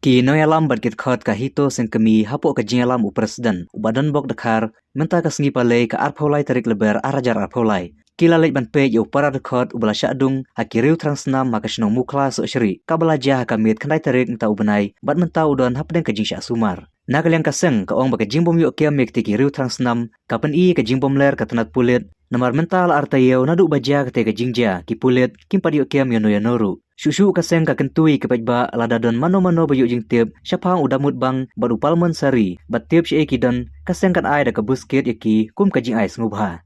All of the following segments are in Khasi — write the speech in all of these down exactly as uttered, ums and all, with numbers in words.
Ki nongïalam bad ki dkhot ka HITO Seng Kmie hapoh ka jingïalam u President u Bah Donbok Dkhar, mynta ka sngi Palei ka arphew lai tarik Lber ar hajar arphew lai, ki la leit ban peit ïa u para dkhot uba la shah dung ha ki riew thrang snam ha ka shnong Mukhla Sohshrieh, kaba la jia ha ka miet khyndai tarik mynta u bnai, bad mynta u don hapdeng ka jingshah sumar. Na ka liang ka seng ka ong ba ka jingbym ïoh kem ïa kita ki riew thrang snam ka pyni ka jingbymler ka tnat pulit, namar mynta la ar taïew naduh ba jia kata ka jingjia, ki pulit kim pat ïoh kem ïano ïano ruh. Shuh shuh ka seng ka kyntu ïa ki paidbah, lada don mano mano ba ïoh jingtip shaphang u Damut Bang bad u Palmon Sari, bad tip shaei ki don, ka seng kan ai da ka buskit ïa ki kum ka jingai sngewbha.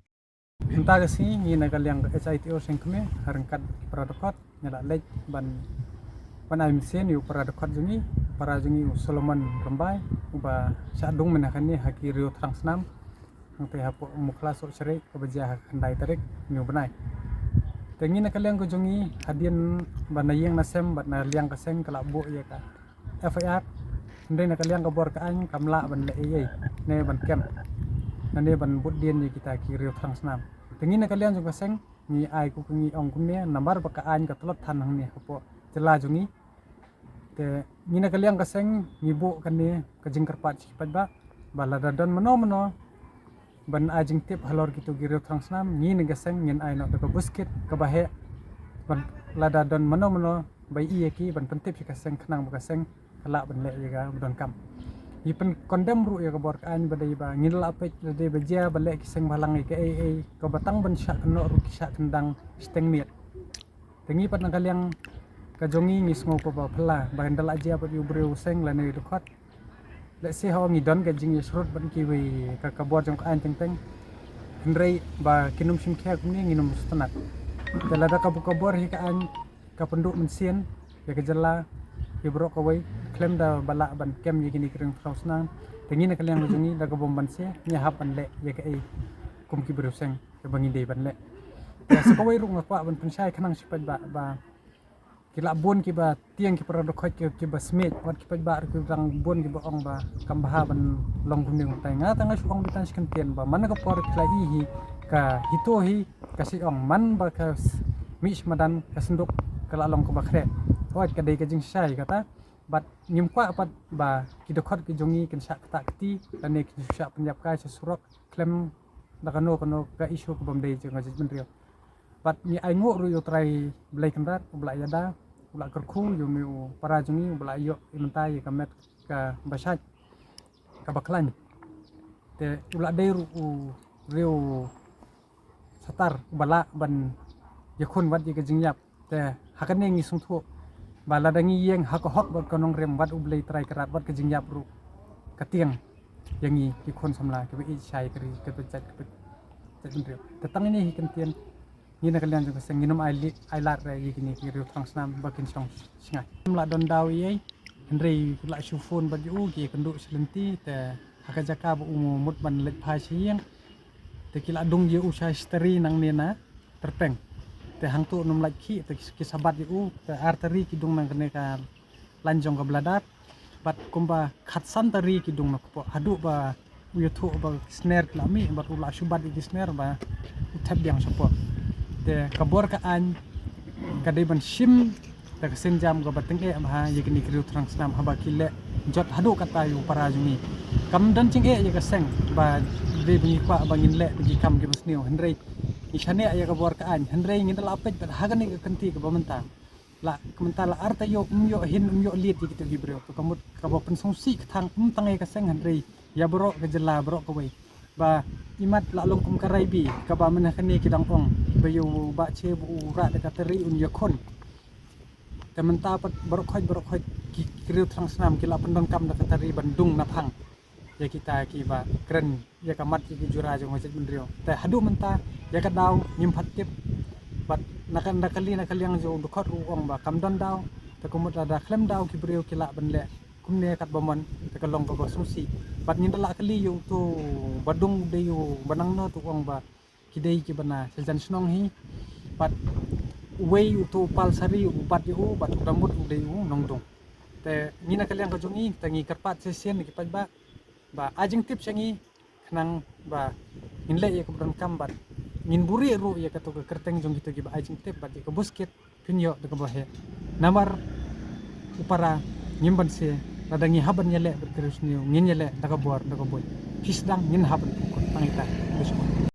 Mynta ka sngi ngi na ka liang ka HITO Seng Kmie, ha ryngkat ki para dkhot, ngi la leit ban, ban ai mynsiem ïa u para dkhot jong ngi, para jong ngi u Solomon Rymbai, uba shah dung mynta kane ha ki riew thrang snam, hangtei hapoh Mukhla Sohshrieh, kaba jia ha ka khyndai tarik une u bnai. Te ngi na ka liang ka jong ngi, hadien ba na ïing na sem bad na liang ka seng ka la buh ïa ka FIR, hynrei na ka liang ka bor ka aiñ kam lah ban leh ei ei ne ban kem, ne ban bud dien ïa kita ki riew thrang snam. Te ngi na ka liang jong ka seng ngi ai, kumba ngi ong kumne, namar ba ka aiñ ka tlot than hangne hapoh jylla jong ngi. Te ngi na ka liang ka seng ngi buh kane ka jingkyrpad sha ki paidbah ba lada don mano mano ban ai jingtip halor kito ki riew thrang snam, ngi na ka seng ngin ai noh da ka buskit kaba heh, ban lada don mano mano ba ïohi ïa ki ban pyntip sha ka seng, khnang ba ka seng ka lah ban leh ïa kaba donkam. Ngi pynkondem ruh ïa ka bor ka aiñ ba dei ba ngin lah peit, lada dei ba jia ba leh ki seng bhalang ïa kaei ei, kaba tang ban shah kynnoh ruh ki shah kyndang shiteng miet. Te ngi pat na ka liang ka jong ngi ngi sngew kaba phylla ba ynda la jia pat ïa u briew u seng lane u dkhot, lehse ho ngi don ka jingïasyrut bad kiwei ka, ka bor jong ka aiñ teng teng. Hynrei ba kin ym shim khia kumne ngin ym sngewtynnat. Te lada ka bor, ka bor hi ka aiñ ka pynduh mynsiem ïa ka jylla, ïa baroh kawei, khlem da ba lah ban kem ïa kine ki riew thrang snam. Te ngi na ka liang ka jong ngi da kaba ym banse ngi hap ban leh ïa kaei kum ki briew seng kaba ngi dei ban leh. Te sa kawei ruh nga kwah ban pynshai khnang sha ki paidbah ba ki la bun kiba tieng, ki para dkhot ki, kiba smiej, wat ki paidbah ruh ki dang bun kiba ong ba kam bha ban long kumne kumtai. Nga tang nga shu ong beit tang shi kyntien ba man ka por ki la ïohi ka HITO hi, ka shu ong man ba ka s-, mih sha madan ka synduk ka la long kaba khreh. Wat ka dei ka jingshai kata. Bad ngim kwah pat ba ki dkhot ki jong ngi kin shah ktah kti lane kin shah pynïap kai sha surok khlem da kano kano ka issue kaba ym dei jong ka jaitbynriew. Bad ngi ainguh ruh ïa U Trai Blei Kynrad uba la ïada, uba la kyrkhu ïa une u para jong ngi uba la ïoh ïa mynta ïa ka met kaba shait, kaba khlaiñ. Te u la dei ruh u riew satar uba lah ban ïakhun wat ïa ka jingïap. Te ha kane ngi sngewthuh ba lada ngi ïeng ha ka hok bad ka nongrim, wat U Blei Trai Kynrad, wat ka jingïap ruh ka tieng ïa ngi ki khun samla kiba ïeit shai ka ri, kaba jait, kaba jaitbynriew. Te tang ine hi kyntien, ngi na ka liang jong ka seng ngin ym ai li-, ai lad re ïa kine ki riew thrang snam ba kin shong shngaiñ. Ym lah don daw ei ei, hynrei u la shu phone bad ïa u, ki ïakynduh sha lynti, te ha ka jaka ba u mut ban leit phai sha ïing, te ki la dung ïa u sha shatari nangne na tyrpeng. Te hangto ym lait khih, te ki, ki sa bat ïa u, te ar tari ki dung na kane ka lain jong ka bladder. Bad kumba khatsan tari ki dung na kpoh, haduh ba u ïathuh ba ki sner ki la mih, bad u la shu bat ïa ki sner ba u thep biang shapoh. Te ka bor ka aiñ ka dei ban shim da ka sienjam kaba tyngeh bha ïa kine ki riew thrang snam haba ki leh jot haduh katta ïa u para jong ngi. Kam don jingeh ïa ka seng ba dei ba ngi kwah ba ngin leh da ki kam kiba sniew, hynrei ngi shaniah ïa ka bor ka aiñ, hynrei ngin da la peit bad ha kane ka kynti kaba mynta. La, ka mynta la ar taïew ym ïoh hin ym ïoh liet ïa kito ki briew. To ka mut kaba pynsngewsih ka thang ym tang ïa ka seng hynrei ïa baroh ka jylla baroh kawei. Ba imat la long kum ka raibi kaba mynta kane ki dang ong ba ïa u Bah Che ba u rah da ka tari un ïakhun. Te mynta pat baroh khoit baroh khoit ki, ki riew thrang snam ki la pyndonkam da ka tari ban dung naphang ïa kita kiba kren ïa ka mat ïa ki jura jong ka jaitbynriew. Te haduh mynta ïa ka daw ngim pat tip. Bad na ka, na ka liang, na ka liang jong u dkhot ruh u ong ba kam don daw. Te ka mut lada khlem daw ki briew ki lah ban leh kumne katba mon, te ka long kaba sngewsih. Bad ngin da la kylli ïa uto ba dung, dei u ba nangno, to u ong ba ki dei kiba na sha jan shnong hi. Bad uwei uto u Pal Sari u bat ïa u, bad u Damut u dei u nongdung. Te ngi na ka liang ka jong ngi te ngi kyrpad shisien ïa ki paidbah ba ai jingtip sha ngi khnang ba ngin leh ïa kaba donkam bad ngin buhrieh ruh ïa kato ka kyrteng jong kito kiba ai jingtip bad ïa ka buskit phin ïoh da kaba heh. Namar u para ngim banse Lada ngi hap ban ïaleh bad ka riewsniew, ngin ïaleh da ka bor, da ka buit. Phi sdang, ngin hap ban pynkut. Tang ita. Khublei shibun.